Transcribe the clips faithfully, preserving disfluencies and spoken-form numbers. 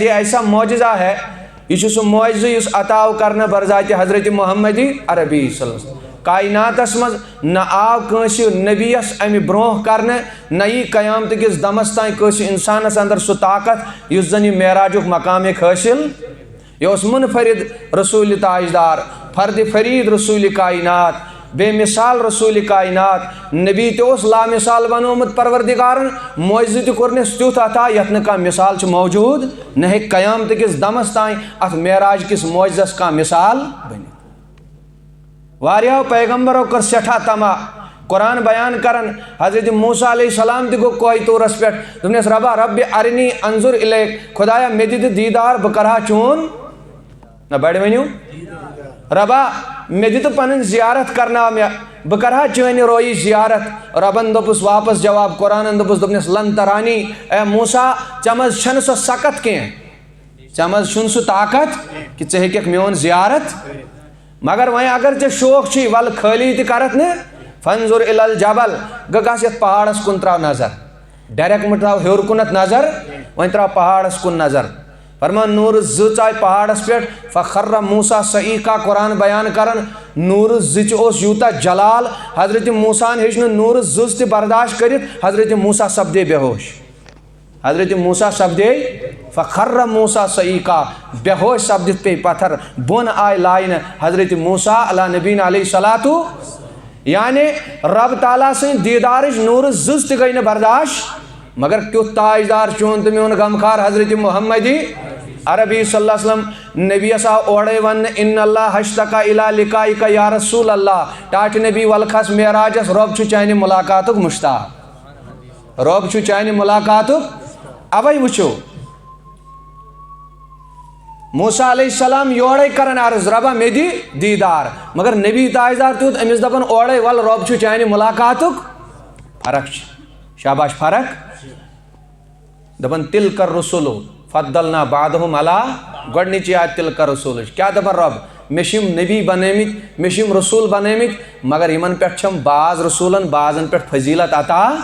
یہ ایسا معجزہ ہے، یہ چھُ سُہ معجزہ یُس عطا آو کرنہٕ برذاتِ حضرت محمد عربی صلی اللہ علیہ وسلم۔ کائناتس منٛز نہ آو کٲنٛسہِ نبیَس امہِ برونٛہہ کرنہٕ، نہ یی قیامت کِس دمس تام کٲنٛسہِ انسانس اندر سُہ طاقت یُس زن یہِ معراجُک مقام ہیٚکہِ حٲصِل۔ یہ اوس منفرد رسول تاجدار، فرد فرید رسول کائنات، بے مثال رسول کائنات۔ نبی تہِ اوس لامثال بنومُت پروردگارن، معجزہ تہِ کوٚرنس تیُتھ عطا یتھ نہٕ کانٛہہ مثال چھُ موجود، نہ ہیٚکہِ قیامت کِس دمس تام اتھ معراج کِس معجزس کانٛہہ مثال بٔنِتھ۔ واریاہو پیغمبرو کٔر سٮ۪ٹھاہ طمع۔ قرآن بیان کران حضرت موسیٰ علیہ السلام تہِ گوٚو کوہِ طورس پٮ۪ٹھ، دوٚپنس، "ربا رب ارنی انظر الیک"، خدایا مےٚ دِ تہٕ دیٖدار، بہٕ کرٕ ہا چون، نہ بڑِ ؤنِو، "ربا مےٚ دِ تہٕ پنٕنۍ زیارت کرناو مےٚ، بہٕ کرٕ ہا چٲنہِ رویِچ زیارت"۔ ربن دوٚپُس واپس جواب، قرآنن دوٚپُس، دوٚپنس، "لن ترانی"، اے موسیٰ، ژےٚ منٛز چھنہٕ سۄ سکت کینٛہہ۔ ژےٚ منٛز چھُنہٕ سُہ طاقت کہِ ژٕ ہیٚککھ میون زیارت۔ مگر وۄنۍ اگر ژےٚ شوق چھُے، ولہٕ خٲلی تہِ کرتھ نہٕ، فانظر الی الجبل، گہ گژھ یتھ پہاڑس کُن تراو نظر۔ ڈائریکٹ مہ تراو ہیوٚر کُنتھ نظر، وۄنۍ تراو پہاڑس کُن نظر۔ فرمان، نورٕ زٕژ آیہِ پہاڑس پٮ۪ٹھ، فخر موسیٰ صعیقہ، قرآن بیان کران، نورٕ زٕژِ اوس یوٗتاہ جلال، حضرت موسیٰ ہن ہیٚچ نہٕ نورٕ زٕژ تہِ برداشت کٔرِتھ، حضرت موسیٰ سپدے بے ہوش۔ حضرت موسیٰ سپدے، فخر موسیٰ صعیقہ، بے ہوش سپدِتھ پیٚیہِ پتھر، بۄن آیہِ لاینہٕ۔ حضرت موسیٰ علیٰ نبینا علیہ الصلوۃ، یعنی رب تعالیٰ سٕنٛدِ دیٖدارٕچ نوٗرٕ زٕژ تہِ گٔے نہٕ برداشت۔ مگر کیُتھ تاجدار چون تہٕ میون غمخار حضرت محمد عربی صلی اللہ علیہ وسلم۔ نبیَس آو اورَے وننہٕ، "ان اللہ اشتاق الی لقائک یا رسول اللہ"۔ ٹاٹھۍ نبی، ولہٕ کھس معراجس، رب چھُ چانہِ ملاقاتُک مشتاق۔ رب چھُ چانہِ ملاقاتُک۔ اوے وٕچھِو، موسیٰ علیہ السلام یورے کران عرض، "ربا، مےٚ دِ دیٖدار"، مگر نبی تاجدار تہِ ووت أمِس دپان اورے، "ول، رب چھُ چانہِ ملاقاتُک"۔ فرق چھِ، شاباش، فرق۔ دپان، "تلک الرسل فضلنا بعضهم علی"، گۄڈنِچی آیت تلک الرسلٕچ۔ کیٛاہ دپان رب؟ مےٚ چھِ یِم نبی بنٲومٕتۍ، مےٚ چھِ یِم رسول بنٲومٕتۍ، مگر یِمن پٮ۪ٹھ چھم بعض رسولن بعضن پٮ۪ٹھ فضیلت عطا۔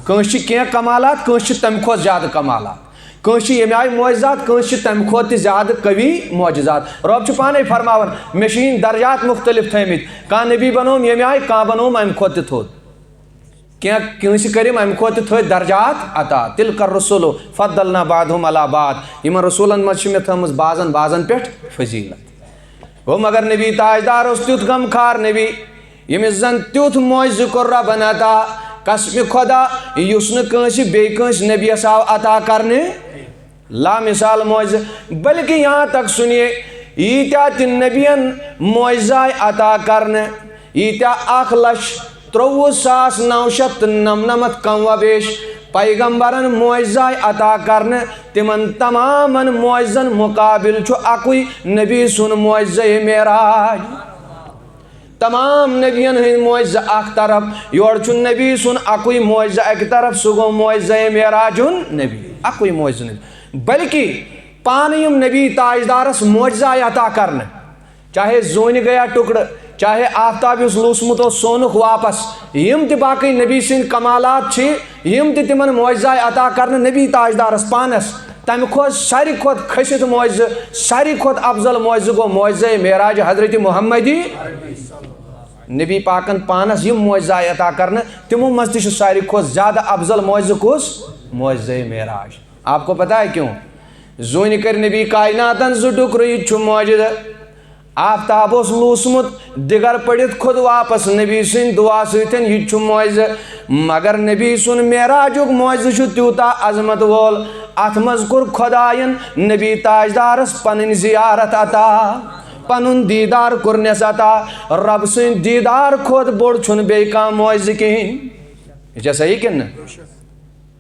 کٲنٛسہِ چھِ کینٛہہ کمالات، کٲنٛسہِ چھِ تمہِ کھۄتہٕ زیادٕ کمالات۔ کٲنٛسہِ چھِ ییٚمہِ آیہِ معجزات، کٲنٛسہِ چھِ تمہِ کھۄتہٕ تہِ زیادٕ قوی معجزات۔ رب چھُ پانے فرماوان، مےٚ چھِ یِہِنٛدۍ درجات مختلف تھٲومٕتۍ۔ کانٛہہ نبی بنووُم ییٚمہِ آیہِ، کانٛہہ بنووُم امہِ کھۄتہٕ تہِ تھوٚد۔ کینٛہہ، کٲنٛسہِ کٔرِم امہِ کھۄتہٕ تہِ تھٔدۍ درجات عطا۔ تلک الرسل فضلنا بعضهم علی بعض۔ یِمن رسولن منٛز چھِ مےٚ تھٲومٕژ بعضن بعضن پٮ۪ٹھ فضیلت۔ گوٚو، مگر نبی تاجدار اوس تیُتھ غمخار نبی، ییٚمِس زن تیُتھ معجزٕ کوٚر ربن عطا، قسمِ خدا، یُس نہٕ کٲنٛسہِ بیٚیہِ کٲنٛسہِ نبیَس آو عطا کرنہٕ۔ لامثال معجزٕ، بلکہ یہاں تک سنیے، ییٖتیٛاہ تہِ نبین معجزہ آے عطا کرنہٕ، ییٖتیٛاہ اکھ لچھ ترٛوٚوُہ ساس نو شیٚتھ تہٕ نمنمتھ کم و بیش پیغمبرن معجزہ آے عطا کرنہٕ، تِمن تمامن معجزن مقابل چھُ اکُے نبی سُنٛد معجزہ معراج۔ تمام نبین ہٕنٛدۍ معجزٕ اکھ طرف، یورٕ چھُ نبی سُنٛد اکُے معجزٕ اکہِ طرف، سُہ گوٚو معجزہ معراج النبی، اکُے معجزٕ نبی۔ بلکہ پانہٕ یِم نبی تاجدارس معجزہ آے عطا کرنہٕ، چاہے زوٗنہِ گٔیا ٹُکڑٕ، چاہے آفتاب یُس لوٗسمُت اوس سونُک واپس، یِم تہِ باقٕے نبی سٕنٛدۍ کمالات چھِ، یِم تہِ تِمن معجزہ آے عطا کرنہٕ نبی تاجدارس پانس، تمہِ کھۄتہٕ ساروی کھۄتہٕ کھٔسِتھ معجزٕ، ساروی کھۄتہٕ افضل معجزٕ گوٚو معجزہ معراج حضرت محمد۔ نبی پاکن پانس یِم معجزہ آے عطا کرنہٕ، تِمو منٛز تہِ چھُ ساروی کھۄتہٕ زیادٕ افضل معجزٕ کُس؟ معجزہ معراج۔ آپ کو پتہ ہے کیوں؟ زوٗنہِ کٔرۍ نبی کائناتن زٕ ٹُکرٕ، یہِ تہِ چھُ معجزٕ۔ آفتاب اوس لوٗسمُت، دِگر پٔڑِتھ کھوٚت واپس نبی سٕنٛدِ دُعا سۭتۍ، یہِ تہِ چھُ معجزٕ۔ مگر نبی سُنٛد معراجُک معجزٕ چھُ تیوٗتاہ عظمت وول، اتھ منٛز کوٚر خۄداین نبی تاجدارس پنٕنۍ زیارت عطا، پنُن دیٖدار کوٚرنس عطا۔ رب سٕنٛدِ دیٖدار کھۄتہٕ بوٚڑ چھُنہٕ بیٚیہِ کانٛہہ معجزٕ کِہیٖنۍ۔ یہِ چھا صحیح کِنہٕ نہٕ؟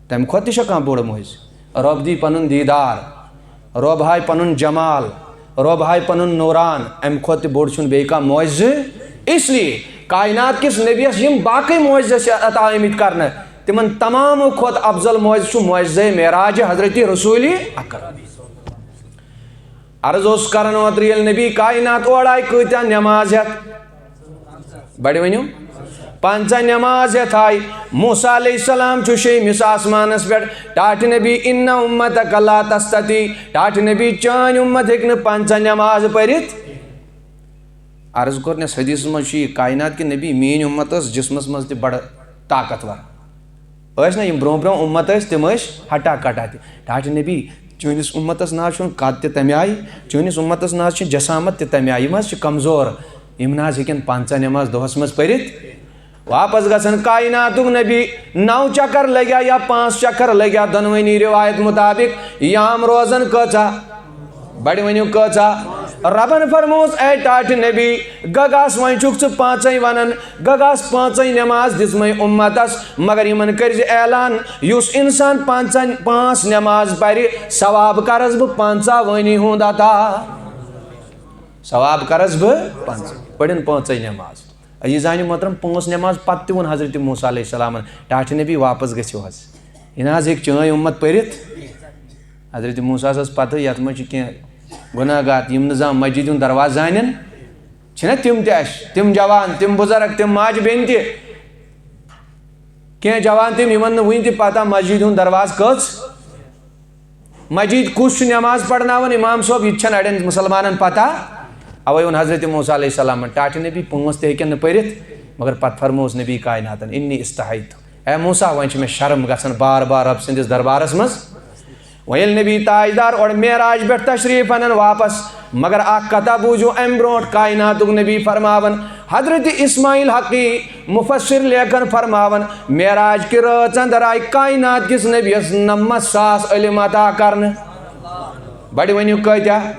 تمہِ کھۄتہٕ تہِ چھا کانٛہہ بوٚڑ معجزٕ؟ رب دی پنُن دیٖدار، رب ہاوِ پنُن جمال، رب ہاوِ پنُن نوران، امہِ کھۄتہٕ تہِ بوٚڑ چھُنہٕ بیٚیہِ کانٛہہ معجزٕ۔ اس لیے کائنات کِس نبیَس یِم باقٕے معجزٕ ٲسۍ عطا آمٕتۍ کرنہٕ، تِمن تمامو کھۄتہٕ افضل معجزٕ چھُ معجزہ معراج حضرت رسول اکرم۔ عرض اوس کران اوترٕ، ییٚلہِ نبی کائنات اورٕ آے کۭتیاہ نماز ہٮ۪تھ؟ بڑِ ؤنِو۔ پنٛژاہ نماز ہٮ۪تھ آے۔ موسیٰ علیہ السلام چھُ شیٚیمِس آسمانس پٮ۪ٹھ۔ ٹاٹھہِ نبی، ان امتک لا تستطیع۔ ٹاٹھہِ نبی، چٲنۍ امت ہیٚکہِ نہٕ پنٛژاہ نماز پٔرِتھ۔ عرض کوٚر نس حدیثس منٛز چھُ یہِ کائنات کہِ نبی، میٲنۍ امت ٲس جسمس منٛز تہِ بڑٕ طاقتور۔ ٲسۍ نہ یِم برونٛہہ برونٛہہ امت ٲسۍ، تِم ٲسۍ ہٹا کٹا تہِ۔ ٹاٹھہِ نبی، چٲنِس امتس نہ حظ چھُنہٕ قد تہِ تمہِ آیہِ، چٲنِس امتس نہ حظ چھِ جسامت تہِ تمہِ آیہِ، یِم حظ چھِ کمزور، یِم نہ حظ ہیٚکن پنٛژاہ نماز دۄہس منٛز پٔرِتھ۔ واپس گژھن کائناتُک نبی، نو چکر لگیا یا پانٛژھ چکر لگیا، دۄنوٕنی روایت مطابق۔ یام روزن کۭژاہ؟ بڑِ ؤنِو کۭژاہ؟ ربن فرمووُس، اے ٹاٹھہِ نبی، گگاس وۄنۍ چھُکھ ژٕ پانٛژے ونان، گگاس پانٛژے نماز دِژمے امتس، مگر یِمن کٔرزِ اعلان، یُس انسان پانٛژن، پانٛژھ نماز پرِ، ثواب کرس بہٕ پنٛژاہ وٲنی ہُنٛد عطا۔ ثواب کرس بہٕ پنٛژاہ، پٔرِن پانٛژے نماز۔ عزیزانِ محترم، پانٛژھ نماز پتہٕ تہِ ووٚن حضرت موسیٰ علیہ السلامن، ٹاٹھہِ نبی، واپس گٔژھِو حظ۔ یہِ نہ حظ ہیٚکہِ چٲنۍ اُمت پٔرِتھ۔ حضرت موسیٰ ہس ٲس پتہ، یتھ منٛز چھِ کینٛہہ گۄناہ گار، یِم نہٕ زانٛہہ مسجد ہُنٛد دروازٕ زانن۔ چھِنہ تِم تہِ اَسہِ، تِم جوان، تِم بُزرگ، تِم ماجہِ بیٚنہِ تہِ۔ کینٛہہ جوان تِم، یِمن نہٕ وُنہِ تہِ پتہ مسجد ہُنٛد دروازٕ کٔژ، مسجد کُس چھُ نماز پرناوان، امام صٲب، یہِ تہِ چھَنہٕ اَڑٮ۪ن مُسلمانن پتہ۔ اوے ووٚن حضرت موسیٰ علیہ السلامن، ٹاٹھہِ نبی، پانٛژھ تہِ ہیٚکن نہٕ پٔرِتھ، مگر پتہٕ فرمووُس نبی کائناتن، انی استحیت، اے موسیٰ، وۄنۍ چھِ مےٚ شرم گژھان بار بار رب سٕنٛدِس دربارس منٛز۔ وۄنۍ ییٚلہِ نبی تاجدار اورٕ معراج پٮ۪ٹھ تشریف انن واپس، مگر اکھ کتھا بوٗزِو امہِ برونٛٹھ کائناتُک نبی فرماوان، حضرت اسماعیل حقی مفسر لیکھن فرماوان، معراج کہِ رٲژ اندر آیہِ کائنات کِس نبیَس نَمَتھ ساس علم عطا کرنہٕ۔ بڑِ ؤنِو کۭتیاہ؟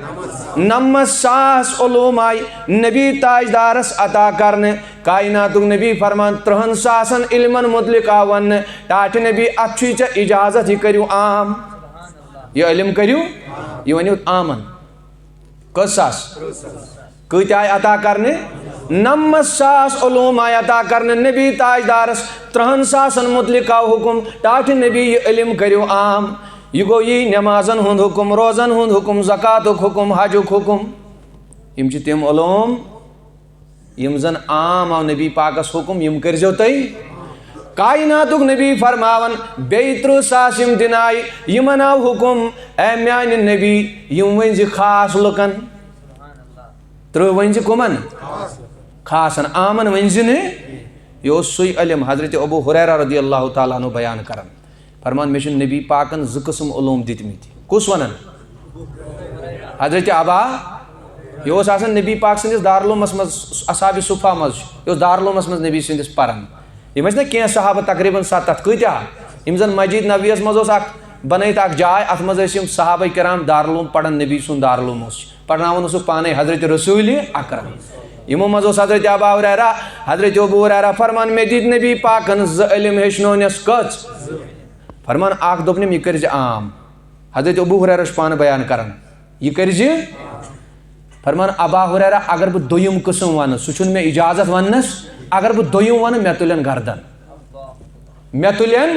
نَمَتھ ساس علوم آیہِ نبی تاجدارس عطا کرنہٕ۔ کائناتُک نبی فرمان، ترٛہن ساسن علمن متعلق آو وننہٕ، ٹاٹھہِ نبی، اتھ چھُے ژےٚ اجازت، یہِ کٔرِو عام۔ یہِ علم کٔرِو، یہِ ؤنِو عامن۔ کٔژ ساس؟ کۭتیاہ آیہِ عطا کرنہٕ؟ نَمَتھ ساس علوم آیہِ عطا کرنہٕ نبی تاجدارس۔ ترٛہن ساسن متعلق آو حکم، ٹاٹھہِ نبی، یہِ علم کٔرِو عام۔ یہِ گوٚو یی نمازن ہُنٛد حکم، روزن ہُنٛد حکم، زکاتُک حکم، حجُک حکم۔ یِم چھِ تِم علوم، یِم زن عام آو نبی پاکس حکم، یِم کٔرزیو تُہۍ۔ کائناتُک نبی فرماوان، بیٚیہِ ترٕٛہ ساس یِم دِنہٕ آیہِ، یِمن آو حکم، اے میانہِ نبی، یِم ؤنۍ زِ خاص لُکن۔ ترٕٛہ ؤنۍ زِ کُمن؟ خاصن۔ عامن ؤنۍ زِ نہٕ۔ یہِ اوس سُے علم حضرت ابو ہریرہ رضی اللہ تعالیٰ عنہ بیان کران۔ فرمان، مےٚ چھِ نبی پاکن زٕ قٕسم علوم دِتمٕتۍ۔ کُس ونان؟ حضرت ابا۔ یہِ اوس آسان نبی پاک سٕنٛدِس دارالعلومس منٛز، اصحاب صفہ منٛز چھُ۔ یہِ اوس دارالعلومس منٛز نبی سٕنٛدِس پران۔ یِم ٲسۍ نہ کینٛہہ صحابہ، تقریباً ستتھ، کۭتیاہ؟ یِم زن مسجد نبویس منٛز اوس اکھ بنٲیِتھ اکھ جاے، اتھ منٛز ٲسۍ یِم صحابہ کرام دارالعلوم پران، نبی سُنٛد دارالعلوم اوس۔ پرناوان اوسُکھ پانے حضرت رسول اکرم۔ یِمو منٛز اوس حضرت ابا ہریرہ۔ حضرت ابو ہریرہ فرمان، مےٚ دِتۍ نبی پاکن زٕ علم ہیٚچھنونس۔ کٔژ؟ فرمان اکھ دوٚپنم، یہِ کٔرۍ زِ عام۔ حضرت ابو ہریرہ چھُ پانہٕ بیان کران، یہِ کٔرۍ زِ۔ فرمان ابا ہریرہ، اگر بہٕ دوٚیِم قٕسم ونہٕ، سُہ چھُنہٕ مےٚ اجازت وننس، اگر بہٕ دوٚیِم ونہٕ، مےٚ تُلن گردن۔ مےٚ تُلن۔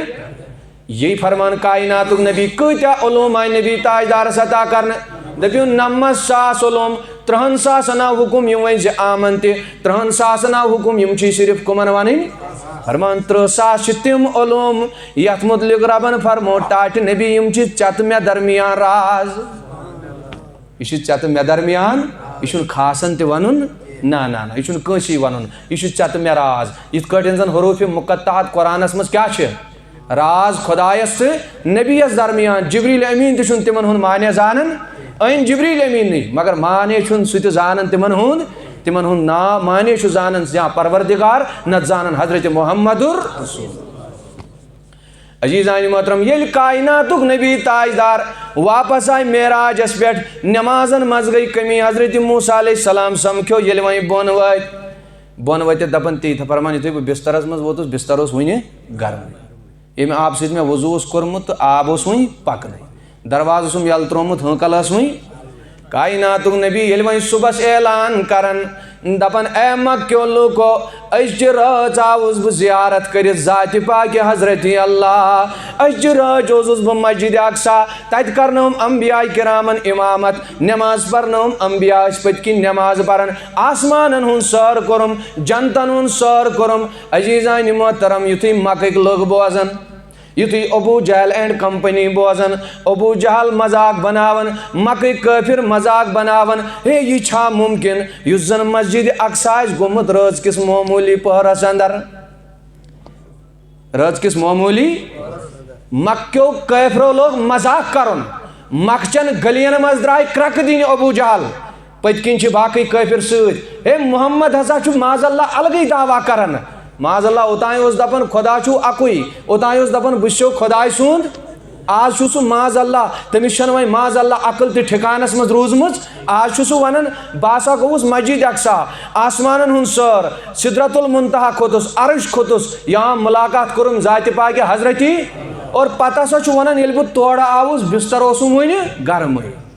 یی فرمان کائناتُک نبی، کۭتیاہ علوم آیہِ نبی تاجدارس عطا کرنہٕ؟ دٔپِو، نَمَتھ ساس علوم۔ ترٛہن ساسن آو حکم، یِم ؤنۍ زِ عامن تہِ۔ ترٛہن ساسن آو حکم، یِم چھِ صرف کُمن ونٕنۍ؟ فرمان، ترٕٛہ ساس چھِ تِم علوم، یتھ متعلق ربن فرمو، ٹاٹھہِ نبی، یِم چھِ ژےٚ تہٕ مےٚ درمیان راز۔ یہِ چھُ ژےٚ تہٕ مےٚ درمیان، یہِ چھُنہٕ خاصن تہِ ونُن۔ نہ، نہ، نہ، یہِ چھُنہٕ کٲنٛسی ونُن، یہِ چھُ ژےٚ تہٕ مےٚ راز۔ یِتھ کٲٹھۍ زن حروف مقطعات قرآنس منٛز کیٛاہ چھِ؟ راز خۄدایس تہٕ نبیَس درمیان۔ جبریل امین تہِ چھُنہٕ تِمن ہُنٛد معنی زانان۔ أنۍ جبریل امینٕے، مگر معنی چھُنہٕ سُہ تہِ زانان تِمن ہُنٛد۔ تِمن ہُنٛد ناو معنی چھُ زانان یا پروردگار، نتہٕ زانان حضرت محمد رسول۔ عزیزان محترم، ییٚلہِ کائناتُک نبی تاجدار واپس آے معراجس پٮ۪ٹھ، نمازن منٛز گٔے کمی۔ حضرت موسیٰ علیہ السلام سمکھیو، ییٚلہِ وۄنۍ بۄن وٲتۍ، بۄن وٲتِتھ دپان، تی تھا فرمان، یُتھُے بہٕ بسترس منٛز ووتُس، بستر اوس وُنہِ گرمٕے۔ ییٚمہِ آبہٕ سۭتۍ مےٚ وضو اوس کوٚرمُت تہٕ آب اوس وُنہِ پکنٕے۔ دروازٕ اوسُم یَلہٕ ترٛوومُت، ہٲنٛکل ٲس وُنہِ۔ کائناتُک نبی ییٚلہِ وۄنۍ صُبحس اعلان کران، دپان، اے مکہ کیو لوکو، أزچہِ رٲژ آوُس بہٕ زیارت کٔرِتھ ذاتِ پاکہِ حضرتِ اللہ۔ أزچہِ رٲژ اوسُس بہٕ مسجدِ اقصیٰ، تتہِ کرنٲوٕم انبیاء کرامن امامت، نماز پرنٲوٕم، انبیاء ٲسۍ پٔتۍ کِنۍ نماز پران، آسمانن ہُنٛد سٲر کوٚرُم، جنتن ہُنٛد سٲر کوٚرُم۔ عزیزانِ محترم، یُتھُے مکٕکۍ لُکھ بوزن، یُتھُے ابو جہل اینڈ کمپنی بوزن، ابو جہل مذاق بناون، مکٕکۍ کٲفر مذاق بناون، ہے، یہِ چھا ممکن یُس زن مسجد اقصیٰ آسہِ گوٚمُت رٲژ کِس معموٗلی پٔہرس اندر؟ رٲژ کِس معموٗلی؟ مکیو کٲفرو لوگ مذاق کرُن، مکچن گلین منٛز درٛاے کرٛکہٕ دِنہِ ابو جہل۔ پٔتۍ کِنۍ چھِ باقٕے کٲفِر سۭتۍ۔ ہے، محمد ہسا چھُ معاذ اللہ الگٕے دعویٰ کران۔ معاذ اللہ، اوٚتام اوس دپان خدا چھُو اکُے، اوٚتام اوس دپان بہٕ چھُسو خداے سُنٛد۔ آز چھُ سُہ معاذ اللہ، تٔمِس چھَنہٕ وۄنۍ معاذ اللہ عقل تہِ ٹھِکانس منٛز روٗزمٕژ۔ آز چھُ سُہ ونان بہٕ ہسا گوٚوُس مسجد اقصیٰ، آسمانن ہُنٛد سٲر، سدرۃ المنتہا کھوٚتُس، عرش کھوٚتُس، یا ملاقات کوٚرُم ذاتِ پاکہِ حضرتی۔ اور پتہٕ ہسا چھُ ونان ییٚلہِ بہٕ تورٕ آوُس بستر اوسُم وُنہِ گرمٕے۔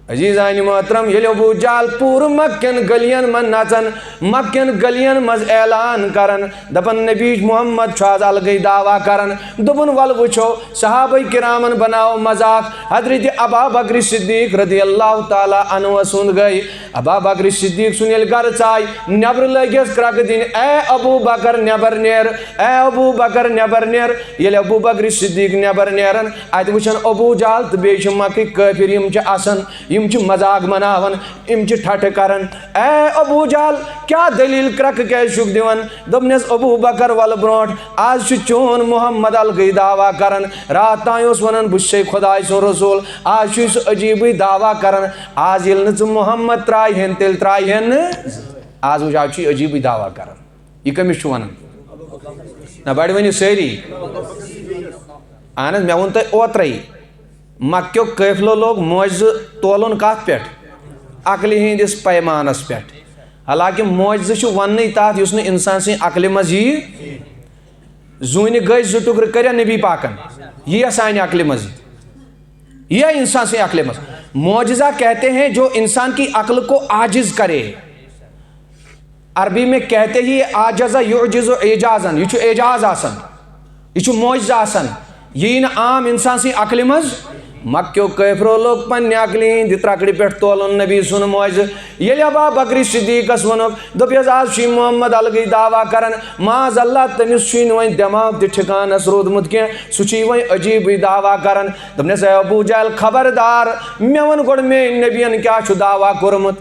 عزیزانِ محترم، ییٚلہِ ابو جہل پوٗرٕ مکہ کٮ۪ن گلیَن منٛز نژان، مکہ کٮ۪ن گلیَن منٛز اعلان کران، دپان، "نبی محمد چھُ آز الگٕے دعویٰ کران"، دوٚپُن، "وَلہٕ وٕچھو"۔ صحابہ کرامن بناو مذاق۔ حضرت ابا بکر صدیق رضی اللہ تعالیٰ عنہ سُنٛد گٔے۔ ابا بکر صدیق سُنٛد ییٚلہِ گرٕ ژاے، نٮ۪برٕ لٲگِس کرٛکہٕ دِنۍ، "اے ابو بکر، نٮ۪بر نیر، اے ابو بکر، نٮ۪بر نیر"۔ ییٚلہِ ابو بکر صدیق نٮ۪بر نیران، اتہِ وٕچھان ابو جہل تہٕ بیٚیہِ چھِ مکٕکۍ کٲفِر، یِم چھِ اسان، یِم چھِ مذاق بناوان، یِم چھِ ٹھٹھٕ کران۔ "اے ابو جہل، کیٛاہ دٔلیٖل، کرٛکہٕ کیٛازِ چھُکھ دِوان؟" دوٚپنس، "ابو بکر، ولہٕ برونٛٹھ، آز چھُ چون محمد الگٕے دعویٰ کران۔ راتھ تام اوس ونان بہٕ چھُسے خداے سُنٛد رسول، آز چھُے سُہ عجیٖبٕے دعویٰ کران۔ آز ییٚلہِ نہٕ ژٕ محمد ترٛاوِ ہن، تیٚلہِ ترٛاوِ ہن نہٕ۔ آز وٕچھ، آز چھُے عجیٖبٕے دعویٰ کران۔" یہِ کٔمِس چھُ ونان؟ نہ، بڑٕ ؤنِو سٲری۔ اہن حظ، مےٚ ووٚن تۄہہِ اوترَے، مکیو قٲفلو لوگ معجزٕ تولُن کتھ پٮ۪ٹھ؟ عقلہِ ہٕنٛدِس پیمانس پٮ۪ٹھ۔ حالانکہ معجزٕ چھُ وننٕے تتھ یُس نہٕ انسان سٕنٛدِ عقلہِ منٛز یِیہِ۔ زوٗنہِ گٔے زٕ ٹُکرٕ کٔرِتھ نبی پاکن، یِیہ سانہِ عقلہِ منٛز؟ یِیہ انسان سٕنٛدِ عقلہِ منٛز؟ معجزہ کہتے ہیں جو انسان کی عقل کو عاجز کرے۔ عربی میں کہتے ہی عاجز یعجز اعجازن، یہِ چھُ اعجاز آسان، یہِ چھُ معجزہ آسان، یہِ یی نہٕ عام انسان سٕنٛدِ عقلہِ منٛز۔ مکیو کٲفرو لوگ پننہِ عقلہِ ہٕنٛدِ ترکڑِ پٮ۪ٹھ تولُن نبی سُنٛد معجزٕ۔ ییٚلہِ ابا بکر صدیقس ووٚنُکھ، دوٚپیس، "آز چھُے محمد الگٕے دعویٰ کران، معاذ اللہ، تٔمِس چھُے نہٕ وۄنۍ دٮ۪ماغ تہِ ٹھِکانس روٗدمُت کینٛہہ، سُہ چھُے وۄنۍ عجیٖبٕے دعویٰ کران۔" دوٚپنس، "اے ابو جہل، خبردار، مےٚ وَن گۄڈٕ میٛٲنۍ نبین کیٛاہ چھُ دعویٰ کوٚرمُت؟"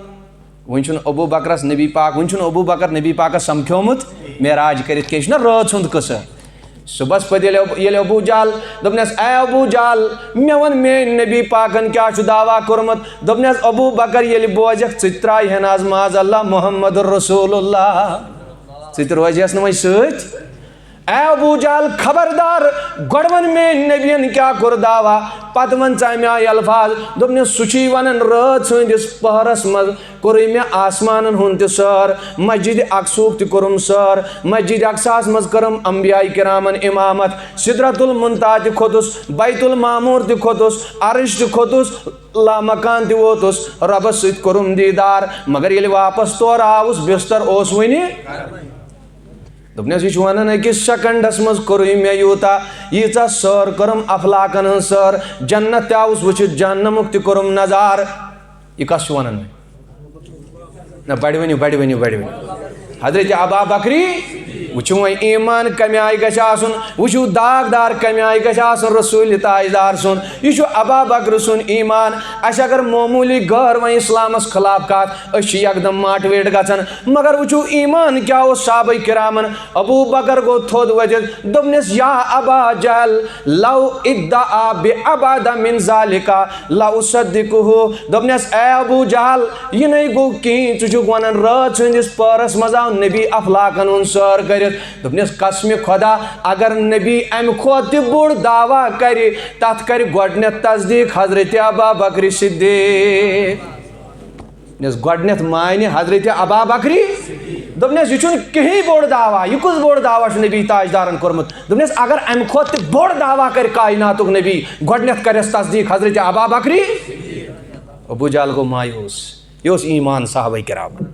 وۄنۍ چھُنہٕ ابو بکرس نبی پاک، وۄنۍ چھُنہٕ ابو بکر نبی پاکس سمکھیومُت معراج کٔرِتھ کینٛہہ، یہِ چھُنہ رٲژ ہُنٛد قصہٕ۔ صُبحس پتہٕ ییٚلہِ ابو، ییٚلہِ ابو جہل، دوٚپنس، "اے ابو جہل، مےٚ وَن میٛٲنۍ نبی پاکن کیٛاہ چھُ دعویٰ کوٚرمُت؟" دوٚپنس، "ابو بکر، ییٚلہِ بوزکھ، ژٕ تہِ ترٛاوِ ہن آز معاذ اللہ محمد رسول اللہ، ژٕ تہِ روزِ ہس نہٕ وۄنۍ سۭتۍ۔" اے ابو جہل، خبردار، گۄڈٕ وَن میٛٲنۍ نبین کیٛاہ کوٚر دعویٰ، پتہٕ وَن ژٕ اَمہِ آیہِ الفاظ۔ دوٚپنس، سُہ چھُے وَنان رٲژ ہٕنٛدِس پٔہرس منٛز کوٚرُے مےٚ آسمانن ہُنٛد تہِ سٲر، مسجد اقصاہُک تہِ کوٚرُم سٲر، مسجد اقصاہس منٛز کٔرٕم انبیاء کرامن امامت، سدرۃ المنتہا تہِ کھوٚتُس، بیت المعمور تہِ کھوٚتُس، عرش تہِ کھوٚتُس، لامکان تہِ ووتُس، رۄبس سۭتۍ کوٚرُم دیٖدار، مگر ییٚلہِ واپس تورٕ آوُس، بستر اوس وُنہِ۔ دوٚپنس، یہِ چھُ ونان أکِس سیکنڈس منٛز کوٚرُے مےٚ یوٗتاہ، ییٖژاہ سٲر کٔرٕم افلاکن ہٕنٛز سٲر، جنت تہِ آوُس وٕچھِتھ، جہنمُک تہِ کوٚرُم نظارٕ۔ یہِ کس چھُ ونان وۄنۍ؟ نہ، بڑِ ؤنِو، بڑِ ؤنِو، بڑِ ؤنِو۔ حضرت ابا بکری، وٕچھِو وۄنۍ ایمان کمہِ آیہِ گژھِ آسُن، وٕچھِو داغدار کمہِ آیہِ گژھِ آسُن رسول تاجدار سُنٛد۔ یہِ چھُ ابا بکر سُنٛد ایمان۔ اسہِ اگر معموٗلی غٲر وۄنۍ اسلامس خلاف کتھ، أسۍ چھِ یکدم موٹیویٹ گژھان۔ مگر وٕچھِو ایمان کیٛاہ اوس صحابہ کرامن۔ ابو بکر گوٚو تھوٚد ؤتھِتھ، دوٚپنس، یا ابا جہل، لو ادعا بأبعد من ذلك لأصدقه۔ دوٚپنس، اے ابو جہل، یہِ نے گوٚو کِہیٖنۍ، ژٕ چھُکھ ونان رٲژ ہٕنٛدِس پٔہرس منٛز آو نبی افلاکن ہُنٛد سٲر کٔرِتھ۔ دوٚپنس، قسمِ خدا، اگر نبی امہِ کھۄتہٕ تہِ بوٚڑ دعویٰ کرِ، تتھ کرِ گۄڈنیتھ تصدیق حضرت ابا بکر صدیق۔ یُس گۄڈنیتھ مانہِ حضرت ابا بکری، دوٚپنس، یہِ چھُنہٕ کِہیٖنۍ بوٚڑ دعویٰ، یہِ کُس بوٚڑ دعویٰ چھُ نبی تاجدارن کوٚرمُت؟ دوٚپنس، اگر امہِ کھۄتہٕ تہِ بوٚڑ دعویٰ کرِ کائناتُک نبی، گۄڈنیتھ کرٮ۪س تصدیق حضرت ابا بکری۔ ابو جہل گوٚو مایوس۔ یہِ اوس ایمان صحابہ کرامن۔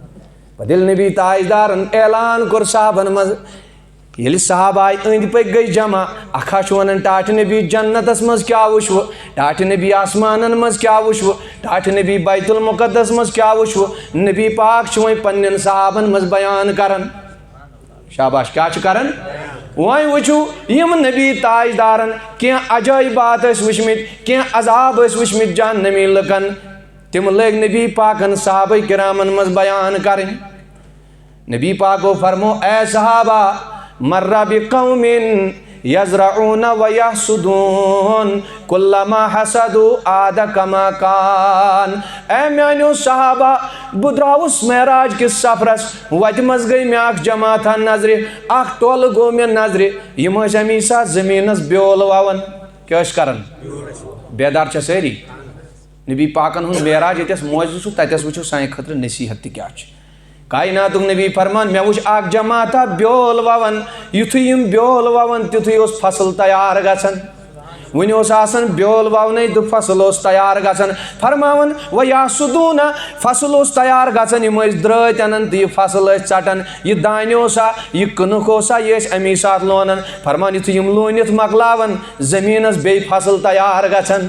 پتہٕ ییٚلہِ نبی تاجدارن اعلان کوٚر صحابن منٛز، ییٚلہِ صحابہ آیہِ أنٛدۍ پٔکۍ گٔے جمع، اکھ ہا چھُ ونان، "ٹاٹھۍ نبی، جنتس منٛز کیٛاہ وٕچھوٕ؟ ٹاٹھۍ نبی، آسمانن منٛز کیٛاہ وٕچھوٕ؟ ٹاٹھۍ نبی، بیت المقدس منٛز کیٛاہ وٕچھوٕ؟" نبی پاک چھُ وۄنۍ پننٮ۪ن صحابن منٛز بیان کران۔ شاباش، کیٛاہ چھُ کران؟ وۄنۍ وٕچھِو، یِم نبی تاجدارن کینٛہہ عجٲیبات ٲسۍ وٕچھمٕتۍ، کینٛہہ عذاب ٲسۍ وٕچھمٕتۍ جہنمی لُکن، تِم لٔگۍ نبی پاکن صحابہ کرامن منٛز بیان کرٕنۍ۔ نبی پاکو فرمو، "اے صحابہ، مر بقوم یزرعون ویحصدون، کلما حصدوا عاد کما کان۔" اے میانیو صحابہ، بہٕ درٛاوُس معراج کِس سفرس، وتہِ منٛز گٔے مےٚ اکھ جماعتھا نظرِ، اکھ ٹولہٕ گوٚو مےٚ نظرِ، یِم ٲسۍ امی ساتہٕ زٔمیٖنس بیول ووان۔ کیٛاہ ٲسۍ کران؟ بیدار چھا سٲری؟ نبی پاکن ہُنٛد معراج ییٚتٮ۪س معجزٕ چھُ، تتٮ۪س وٕچھِو سانہِ خٲطرٕ نصیحت تہِ کیٛاہ چھِ۔ کائناتُک نبی فرمان، مےٚ وٕچھ اکھ جماعتھا بیول ووان، یُتھُے یِم بیول ووان، تیُتھُے اوس فصل تیار گژھان۔ وُنہِ اوس آسان بیول وونَے تہٕ فصل اوس تیار گژھان۔ فرماوان، "ویحصدون"، فصل اوس تیار گژھان، یِم ٲسۍ درٛٲتۍ اَنان تہٕ یہِ فصل ٲسۍ ژَٹان۔ یہِ دانہِ اوسا، یہِ کٕنُک اوسا، یہِ ٲسۍ اَمی ساتہٕ لونان۔ فرمان، یُتھُے یِم لوٗنِتھ مۄکلاوان، زٔمیٖنَس بیٚیہِ فصل تیار گژھان۔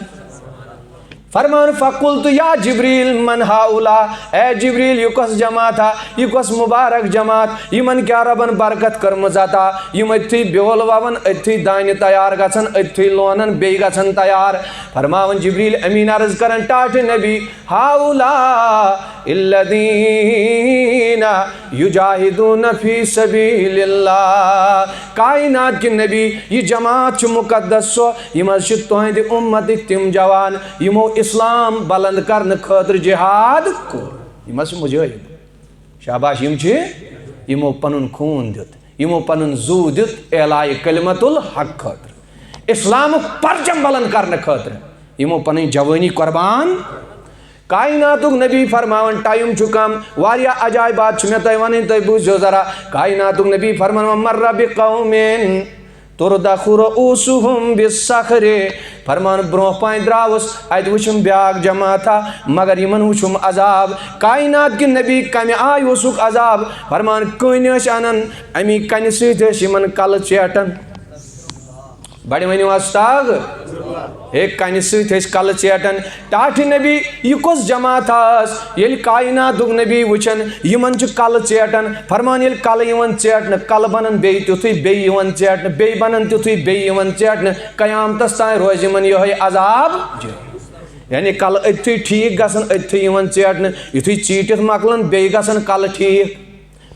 فرمان، "فقلت یا جبریل من هؤلاء"، اے جبریل، یہِ کۄس جماعت ہا، یہِ کۄس مبارک جماعت، یِمن کیٛاہ رۄبن برکت کٔرمٕژ عطا، یِم أتھی بیول ووان، أتھی دانہِ تیار گژھان، أتھی لونان، بیٚیہِ گژھان تیار۔ فرماوان جبریل امین عرض کران، ٹاٹھہِ نبی، "هؤلاء الذين يجاهدون في سبيل الله"، کائنات کہِ نبی، یہِ جماعت چھِ مقدس سۄ، یِم حظ چھِ تُہنٛدِ اُمتٕکۍ تِم جوان، یِمو اسلام بلند کرنہٕ خٲطرٕ جہاد کوٚر۔ یِم حظ چھِ مجاہد۔ شاباش، یِم چھِ، یِمو پنُن خوٗن دیُت، یِمو پنُن زُو دیُت اعلایہِ کلمت الحق خٲطرٕ، اسلامُک پرچم بلند کرنہٕ خٲطرٕ، یِمو پنٕنۍ جوٲنی قربان۔ کائناتُک نبی فرماوان، ٹائم چھُ کم، واریاہ عجائبات چھِ مےٚ تۄہہِ ونٕنۍ، تُہۍ بوٗزِو ذرا۔ کائناتُک نبی فرماوان، "مر بقوم تردخ رؤوسهم بالصخر"، فرمان، برونٛہہ پہن درٛاوُس، اتہِ وُچھُم بیاکھ جماعتھا، مگر یِمن وُچھُم عذاب۔ کائنات کہِ نبی کمہِ آیہِ اوسُکھ عذاب؟ فرمان، کٔنۍ ٲسۍ انان، امی کنہِ سۭتۍ ٲسۍ یِمن کلہٕ ژیٹان۔ بڑِ ؤنِو استاغ۔ ہے، کنہِ سۭتۍ ٲسۍ کلہٕ ژیٹان۔ ٹاٹھہِ نبی، یہِ کۄس جماعت ٲس؟ ییٚلہِ کائناتُک نبی وٕچھان، یِمن چھِ کلہٕ ژیٹان۔ فرمان، ییٚلہِ کلہٕ یِوان ژیٹنہٕ، کلہٕ بنان بیٚیہِ تیُتھُے، بیٚیہِ یِوان ژیٹنہٕ، بیٚیہِ بنان تیُتھُے، بیٚیہِ یِوان ژیٹنہٕ، قیامتس تام روزِ یِمن یِہوٚے عذاب۔ یعنی کلہٕ أتھی ٹھیٖک گژھان، أتھی یِوان ژیٹنہٕ، یُتھُے ژیٖٹِتھ مۄکلان، بیٚیہِ گژھان کلہٕ ٹھیٖک۔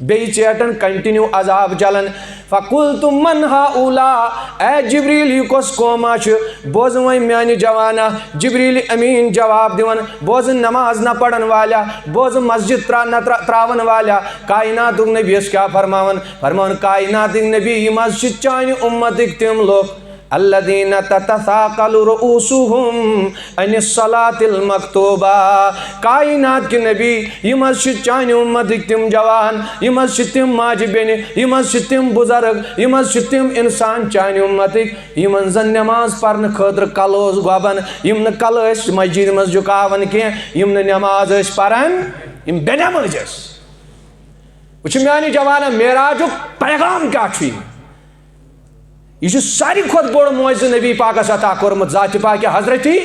بیٚیہِ ژیٹن، کنٹینیو عذاب چلان۔ فقلت من هؤلاء، اے جبریل، یہِ کۄس قوما چھِ؟ بوزٕ وۄنۍ میانہِ جوانا، جبریل امین جواب دِوان، بوزٕ نماز نہ پرن والا، بوزٕ مسجد ترا-، نہ ترا-، تراون والا۔ کائناتُک نبی یس کیٛاہ فرماوان؟ فرماوان، کائناتٕکۍ نبی، یِم حظ چھِ چانہِ اُمتٕکۍ تِم لوٗکھ، الذين تتثاقل رؤوسهم عن الصلاة المكتوبة۔ کائنات کہِ نبی، یِم حظ چھِ چانہِ اُمتٕکۍ تِم جوان، یِم حظ چھِ تِم ماجہِ بیٚنہِ، یِم حظ چھِ تِم بُزرگ، یِم حظ چھِ تِم اِنسان چانہِ اُمتٕکۍ، یِمن زن نٮ۪ماز پرنہٕ خٲطرٕ کلہٕ اوس گۄبان، یِم نہٕ کلہٕ ٲسۍ مسجدِ منٛز جُکاوان کینٛہہ، یِم نہٕ نٮ۪ماز ٲسۍ پران، یِم بے نٮ۪مٲزۍ ٲسۍ۔ وٕچھِو میانہِ جوانا، معراجُک پیغام کیٛاہ چھُ یہِ؟ یہِ چھُ ساروی کھۄتہٕ بوٚڑ معجزٕ نبی پاکس عطا کوٚرمُت ذاتِ پاکہِ حضرتی۔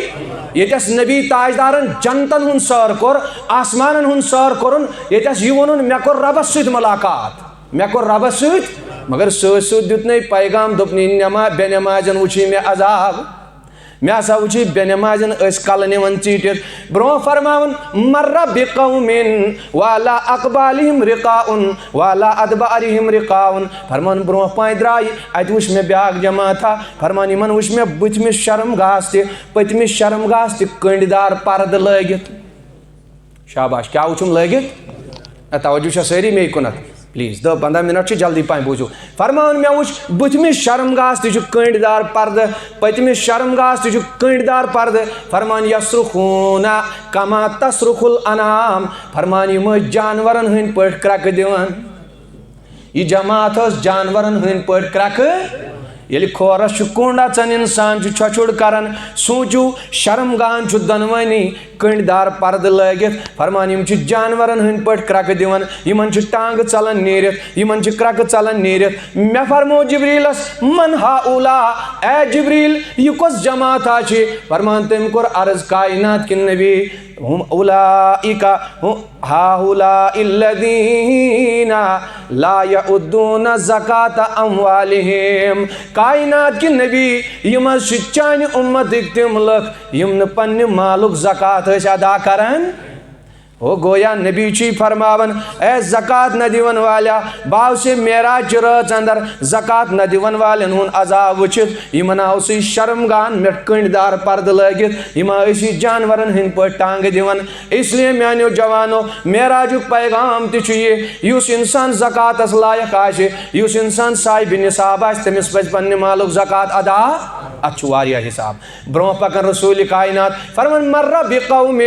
ییٚتٮ۪س نبی تاجدارن جنتن ہُنٛد سٲر کوٚر، آسمانن ہُنٛد سٲر کوٚرُن، ییٚتٮ۪س یہِ ووٚنُن، "مےٚ کوٚر رۄبس سۭتۍ ملاقات، مےٚ کوٚر رۄبس سۭتۍ"، مگر سۭتۍ سۭتۍ دیُت نَے پیغام، دوٚپُن، "یہِ نٮ۪ما-، بے نٮ۪مازٮ۪ن وٕچھُے مےٚ عذاب، مےٚ ہسا وٕچھُے بے نٮ۪مازٮ۪ن ٲسۍ کلہٕ نِوان ژیٖٹِتھ"۔ برونٛہہ فرماوُن، "مر بقوم وعلى اقبالهم رقاء وعلى ادبارهم رقاء"۔ فرمان، برونٛہہ پانۍ درٛاے، اتہِ وٕچھ مےٚ بیاکھ جماعتھا۔ فرمان، یِمن وٕچھ مےٚ بٕتھمِس شرم گاہس تہِ، پٔتمِس شرم گاہس تہِ کٔنڈۍ دار پردٕ لٲگِتھ۔ شاباش، کیٛاہ وٕچھُم لٲگِتھ؟ نہ، توجہ چھا سٲری مے کُنتھ؟ پلیز، دَہ پنٛداہ منٹ چھِ، جلدی پہم بوٗزِو۔ فرمان، مےٚ وٕچھ بٕتھمِس شرم گاہس تہِ چھُ کٔنڈۍ دار پردٕ، پٔتمِس شرم گاہس تہِ چھُ کٔنڈۍ دار پردٕ۔ فرمان، یصرخون کما تصرخ الانعام۔ فرمان، یِم ٲسۍ جانورن ہٕنٛدۍ پٲٹھۍ کرٛٮ۪کہٕ دِوان۔ یہِ جماعت ٲس جانورن ہٕنٛدۍ پٲٹھۍ کرٛٮ۪کہٕ۔ ییٚلہِ کھورس چھُ کوٚنٛڈ اژان، انسان چھُ چھۄچھُڑ کران، سوٗنٛچِو، شرم گاہن چھُ دۄنوٕنی کٔنٛڈۍ دار پردٕ لٲگِتھ۔ فرمان، یِم چھِ جانورن ہٕنٛدۍ پٲٹھۍ کرٛکہٕ دِوان، یِمن چھِ ٹانٛگہٕ ژلان نیٖرِتھ، یِمن چھِ کرٛکہٕ ژلان نیٖرِتھ۔ مےٚ فرموو جبریلس، "من ہاؤلاء؟" اے جبریل، یہِ کۄس جماعت ہا چھِ؟ فرمان، تٔمۍ کوٚر عرض، کائنات کہِ نبی، "هم اولئک، هم ہاؤلاء الذین لا یؤدون زکات اموالہم۔" کائنات کہِ نبی، یِم حظ چھِ چانہِ اُمتٕکۍ تِم لُکھ یِم نہٕ پننہِ مالُک زکات ٲسۍ ادا کران۔ ہو گویا نبی چھُے فرماوان، اے زکات نہ دِوان والیا، بہٕ آوسے معراج چہِ رٲژ اندر زکات نہ دِوان والٮ۪ن ہُنٛد عذاب وٕچھِتھ۔ یِمن آو سُے شرم گان مٮ۪ٹھ کٔنٛڈۍ دار پردٕ لٲگِتھ، یِم ٲسی جانورن ہٕنٛدۍ پٲٹھۍ ٹانٛگہٕ دِوان۔ اس لیے میانیو جوانو، معراجُک پیغام تہِ چھُ یہِ، یُس انسان زکاتس لایق آسہِ، یُس انسان صاحب نصاب آسہِ، تٔمِس پزِ پننہِ مالُک زکات ادا۔ اتھ چھُ واریاہ حساب۔ برونٛہہ پکان رسول کائنات فرمان، "مر بقوم"،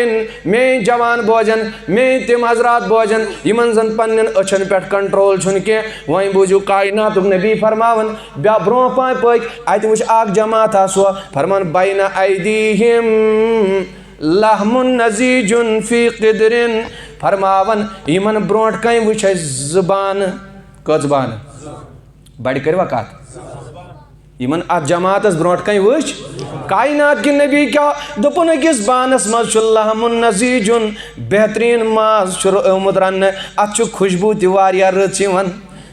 میٲنۍ جوان بوزن، میٲنۍ تِم حضرات بوزن، یِمن زن پننٮ۪ن أچھن پٮ۪ٹھ کنٹرول چھُنہٕ کینٛہہ۔ وۄنۍ بوٗزِو کائناتُک نبی فرماوان، بیا برونٛہہ پہن پٔکۍ، اتہِ وٕچھ اکھ جماعت آسو، فرمان، "بین ایدیہم لحم نسیج فی قدر"۔ فرماوان، یِمن برونٛٹھ کنہِ وٕچھ اسہِ زٕ بانہٕ۔ کٔژ بانہٕ؟ بڑِ کٔرِوا کتھ؟ یِمن اتھ جماعتس برونٛٹھ کنہِ وٕچھ۔ کائنات کہِ نبی کیٛاہ دوٚپُن؟ أکِس بانس منٛز چھُ لحم نسیجن، بہترین ماز چھُ آمُت رننہٕ، اتھ چھُ خوشبو تہِ واریاہ رٕژ یِوان۔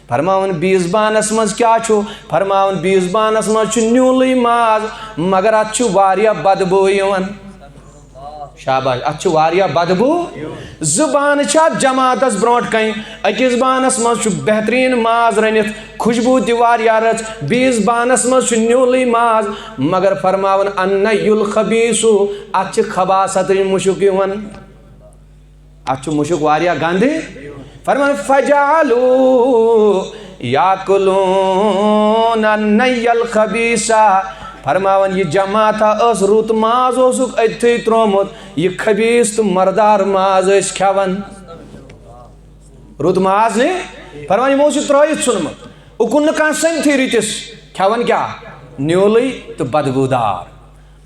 فرماوان، بیٚیِس بانس منٛز کیٛاہ چھُ؟ فرماوان، بیٚیِس بانس منٛز چھُ نیوٗلٕے ماز، مگر اتھ چھُ واریاہ بدبو یِوان۔ شاباش، اتھ چھِ واریاہ بدبو۔ زٕ بانہٕ چھِ اتھ جماعتس برونٛٹھ کنہِ۔ أکِس بانس منٛز چھُ بہتریٖن ماز رٔنِتھ، خوشبو تہِ واریاہ رٕژ۔ بیٚیِس بانس منٛز چھُ نیوٗلٕے ماز، مگر فرماوان، "النی الخبیث"، اتھ چھِ خباثتٕچ مُشُک یِوان۔ اتھ چھُ مُشُک واریاہ گنٛدٕ۔ فرمان، "فجعلوا یاکلون النی الخبیث"۔ فرماوان، یہِ جماعتھا ٲس رُت ماز اوسُکھ أتھی ترومُت، یہِ خبیث تہٕ مردار ماز ٲسۍ کھٮ۪وان۔ رُت ماز نے، فرمان، یِمو اوس یہِ ترٲوِتھ ژھُنمُت۔ اُکُن نہٕ کانٛہہ سٔمتھٕے رٕتِس، کھٮ۪وان کیٛاہ؟ نیوٗلٕے تہٕ بدبوٗدار۔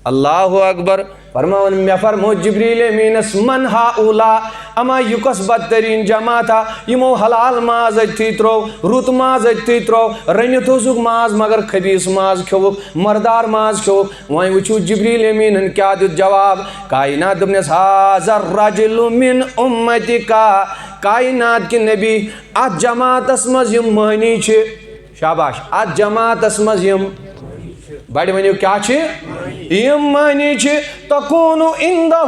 اللہ اکبر۔ فرماوان، مےٚ فرمو جبریل امیٖنس، "من ہاؤلاء؟" اما یہِ کۄس بدترین جماعت ہا، یِمو حلال ماز أتھی ترٛوو، رُت ماز أتھی ترٛوو، رٔنِتھ اوسُکھ ماز مگر خبیث ماز کھیوٚوُکھ، مردار ماز کھیوٚوُکھ۔ وۄنۍ وٕچھِو جبریل امیٖنن کیٛاہ دیُت جواب۔ کائنات دوٚپنس، "هذا الرجل من امتک"، کائنات کہِ نبی، اتھ جماعتس منٛز یِم مہنی چھِ، شاباش، اتھ جماعتس منٛز یِم بڑِ ؤنِو کیٛاہ چھِ؟ یِم مہنی چھِ، "تکون عندہ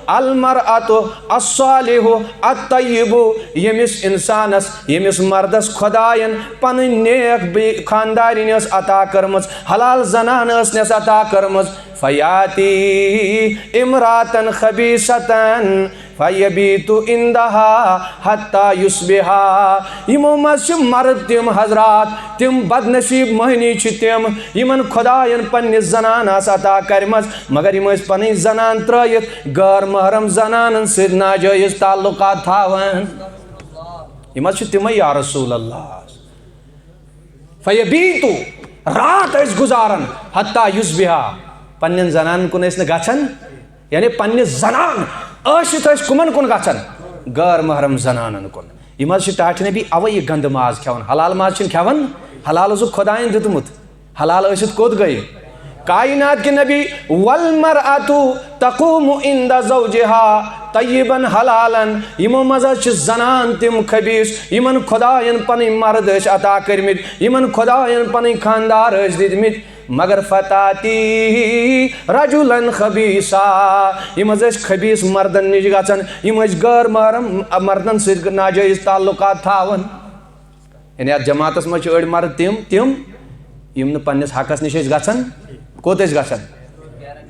المرأة الصالح الطیب"، ییٚمِس انسانس، ییٚمِس مردس خداین پنٕنۍ نیک بی-، خاندارِنۍ ٲس عطا کٔرمٕژ، حلال زنان ٲسنس عطا کٔرمٕژ، "فیاتی امرأة خبیثة فیبیت عندہا حتی یصبحا"۔ یِمو منٛز چھِ مرد تِم حضرات، تِم بدنصیب مہنی چھِ تِم، یِمن خداین پننہِ زنان آسہٕ عطا کرِمژ، مگر یِم ٲسۍ پنٕنۍ زنان ترٲیِتھ غٲر محرم زنانن سۭتۍ ناجٲیز تعلقات تھاوان۔ یِم حظ چھِ تِمے، یا رسول اللہ۔ فیبیتو، رات ٲسۍ گُزاران، حتی یصبحا، پننٮ۪ن زنانن کُن ٲسۍ نہٕ گژھان، یعنی پننہِ زنان ٲسِتھ ٲسۍ کُمن کُن گژھان؟ غٲر محرم زنانن کُن۔ یِم حظ چھِ ٹاٹھۍ نبی اوے یہِ گنٛدٕ ماز کھٮ۪وان، حلال ماز چھِنہٕ کھٮ۪وان، حلال اوسُکھ خۄدایَن دیُتمُت، حلال ٲسِتھ کوٚت گٔے؟ کائنات کہِ نبی، والمرأة تقوم عند زوجها طیبا حلالا، یِمو منٛز حظ چھِ زنان تِم خبیث، یِمن خۄدایَن پنٕنۍ مرد ٲسۍ عطا کٔرمٕتۍ، یِمن خۄدایَن پنٕنۍ خاندار ٲسۍ دِتمٕتۍ، مگر فتاتی رجلا خبیثا، یِم حظ ٲسۍ خبیث مردن نِش گژھان، یِم ٲسۍ غٲر محرم مردن سۭتۍ ناجٲیز تعلقات تھاوان۔ یعنی اتھ جماعتس منٛز چھِ أڑۍ مرد تِم، تِم یِم نہٕ پننِس حقس نِش ٲسۍ گژھان، کوٚت ٲسۍ گژھان؟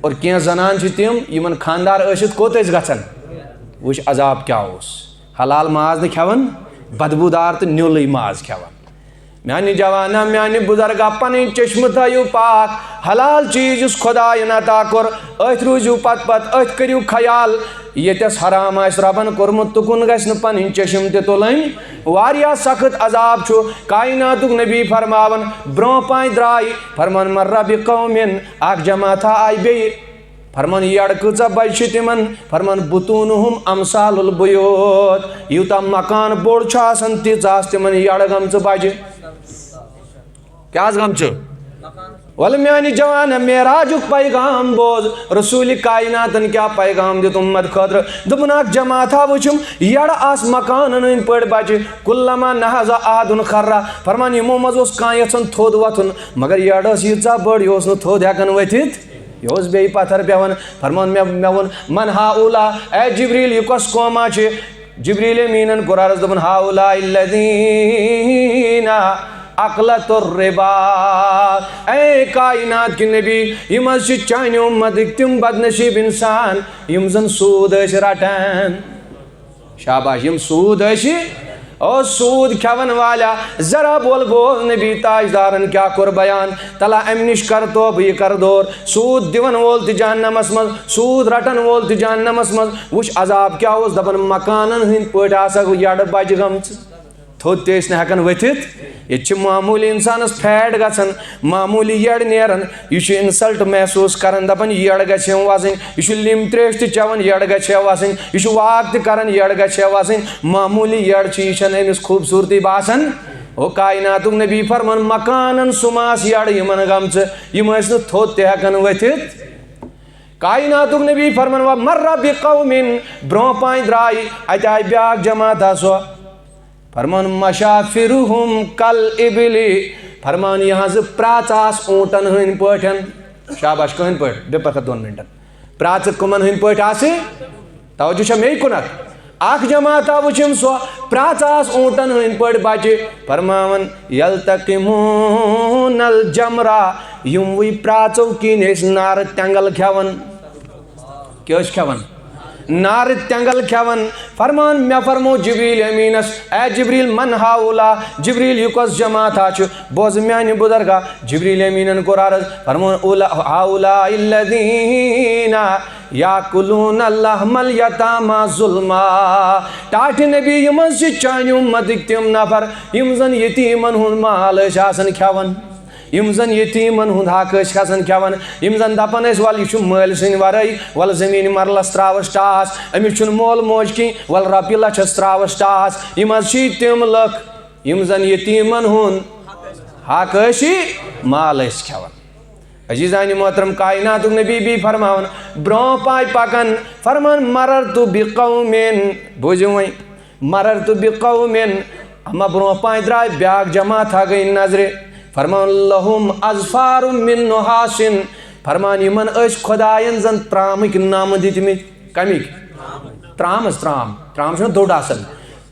اور کینٛہہ زنان چھِ تِم، یِمن خاندار ٲسِتھ کوٚت ٲسۍ گژھان؟ وٕچھ عذاب کیٛاہ اوس۔ حلال ماز نہٕ کھٮ۪وان، بدبوٗدار تہٕ نیوٗلٕے ماز کھٮ۪وان۔ میانہِ جوانا، میانہِ بُزرگا، پنٕنۍ چشمہٕ تھٲیِو پاک۔ حلال چیٖز یُس خۄدایَن عطا کوٚر، أتھۍ روٗزِو پتہٕ پتہٕ، أتھۍ کٔرِو خیال۔ ییٚتٮ۪س حرام آسہِ ربن کوٚرمُت، تُکُن گژھِ نہٕ پنٕنۍ چشم تہِ تُلٕنۍ۔ واریاہ سخت عذاب چھُ۔ کایناتُک نبی فرماوان، برونٛہہ پانۍ درٛاے، فرمان، مَرَّ بِقَوْمٍ، اکھ جماعتھا آیہِ بیٚیہِ۔ فرمان، یَڑٕ کۭژاہ بجہِ چھِ تِمن؟ فرمان، بُطُونُهُمْ أَمْثَالُ الْبُيُوتِ، یوٗتاہ مکان بوٚڑ چھُ آسان، تیٖژاہ آسہٕ تِمن یَڑٕ گٔمژٕ بجہِ۔ کیٛاہ آسہٕ گٔمژٕ؟ ولہٕ میانہِ جوانہ، معراجُک پیغام بوز۔ رسول کائناتن کیٛاہ پیغام دیُت اُمت خٲطرٕ؟ دوٚپُن، اکھ جماعتھا وٕچھِم، یَڑٕ آسہٕ مکانن ہٕنٛدۍ پٲٹھۍ بجہِ۔ كُلَّمَا نَهَضَ أَحَدٌ خَرَّ۔ فرمان، یِمو منٛز اوس کانٛہہ یژھان تھوٚد وۄتھُن، مگر یَڑ ٲس ییٖژاہ بٔڑ، یہِ اوس نہٕ تھوٚد ہٮ۪کان ؤتھِتھ۔ یہِ اوس بیٚیہِ پتھر پٮ۪وان۔ فرمان، مےٚ، مےٚ ووٚن، مَنْ هَٰؤُلَاءُ؟ اے جبریل، یہِ کۄس قوما چھِ؟ جبریل امیٖنن کوٚر عرض، دوٚپُن، هَٰؤُلَاءِ الَّذِينَ أَكَلُوا الرِّبَا۔ اے کائنات کہِ نبی، یِم حظ چھِ چانہِ اُمتٕکۍ تِم بدنصیٖب انسان، یِم زن سوٗد ٲسۍ رٹان۔ شاباش، یِم سوٗد ٲسۍ، او سوٗد کھٮ۪ون والا، ذرا بول بول، نبی تاجدارن کیٛاہ کوٚر بیان؟ تلا امہِ نِش کر توبہٕ، یہِ کر دوٗر۔ سوٗد دِوان وول تہِ جہنمس منٛز، سوٗد رٹن وول تہِ جہنمس منٛز۔ وٕچھ عذاب کیٛاہ اوس، دپان مکانن ہٕنٛدۍ پٲٹھۍ آسکھ یَڑٕ بجہِ گٔمژٕ، تھوٚد تہِ ٲسۍ نہٕ ہٮ۪کان ؤتھِتھ۔ ییٚتہِ چھِ معموٗلی انسانس فیٹ گژھان، معموٗلی یَڑ نیران، یہِ چھُ insult محسوٗس کران، دپان، یَڑ گژھِ ہم وزٕنۍ۔ یہِ چھُ لیٚمبۍ ترٛیش تہِ چٮ۪وان، یَڑ گژھِ ہا وزٕنۍ۔ یہِ چھُ walk تہِ کران، یَڑ گژھِ ہا وزٕنۍ۔ معموٗلی یَڑ چھِ، یہِ چھَنہٕ أمِس خوٗبصوٗرتی باسان۔ او کائناتُک نبی فرمان، مکانن سُم آسہٕ یَڑ یِمن گٔمژٕ، یِم ٲسۍ نہٕ تھوٚد تہِ ہٮ۪کان ؤتھِتھ۔ کائناتُک نبی فرمان، وَمَرَّ بِقَوْمٍ، برونٛہہ پانۍ درٛاے، اَتہِ آیہِ بیٛاکھ جماعت، آ سۄ۔ فرمان، مَشَافِرُهُمْ كَالْإِبِلِ۔ فرمان، یِہٕنٛزٕ پرٛاژٕ آسہٕ اوٗنٹن ہٕنٛدۍ پٲٹھۍ۔ شاباش، کٕہٕنٛدۍ پٲٹھۍ؟ بیٚیہِ پکھ دۄن منٹن۔ پرٛاژٕ کٕمن ہٕنٛدۍ پٲٹھۍ آسہٕ؟ توجہ چھا مے کُنتھ؟ اکھ جماعت آو وٕچھِم سۄ، پرٛاژٕ آسہٕ اوٗنٹن ہٕنٛدۍ پٲٹھۍ بچہِ۔ فرماوان، يَلْتَقِمُونَ الْجَمْرَ، یِموٕے پرٛاژو کِنۍ ٲسۍ نارٕ تٮ۪نٛگل کھٮ۪وان۔ کیٛاہ ٲسۍ کھٮ۪وان؟ نارٕ تٮ۪نٛگل کھٮ۪وان۔ فرمان، مےٚ فرموو جبریل امیٖنس، اے جبریل، مَنْ هَٰؤُلَاءُ؟ جبریل، یہِ کۄس جماعت ہا چھُ؟ بوزٕ میانہِ بُزرگا۔ جبریل امیٖنن کوٚر عرض، فرموو، أُولَا-، هَٰؤُلَاءِ الَّذِينَ يَأْكُلُونَ لَحْمَ الْيَتَامَىٰ ظُلْمًا۔ ٹاٹھہِ نبی، یِم حظ چھِ چانہِ اُمتٕکۍ تِم نفر، یِم زن یتیٖمن ہُنٛد مال ٲسۍ آسان کھٮ۪وان۔ یِم زن یتیٖمن ہُنٛد حق ٲسۍ کھسان کھٮ۪وان، یِم زن دپان ٲسۍ، "ول، یہِ چھُ مٲلۍ سٕنٛدِ ورٲے، ول زٔمیٖن مرلس تراوس ٹاس، أمِس چھُنہٕ مول موج کینٛہہ، ول رۄپیہِ لچھس تراوس ٹاس۔" یِم حظ چھِ تِم لُکھ، یِم زن یتیٖمن ہُنٛد حق ٲسی، مال ٲسۍ کھٮ۪وان۔ عزیزانِ محترم، کائناتُک نبی بی فرماوان، برونٛہہ پاے پکان، فرمان، "مررت بقوم"، بوٗزِو وۄنۍ، مررت بقوم، اما برونٛہہ پانۍ درٛاے بیٛاکھ جماعت ہا گٔے نظرِ۔ فرمان، لہم اظفار من نحاس، فرمان، یِمن ٲسۍ خۄدایَن زَن ترٛامٕکۍ نَم دِتمٕتۍ۔ کَمِکۍ؟ ترٛام حظ، ترٛام۔ ترٛام چھُنہ دوٚڑ آسان۔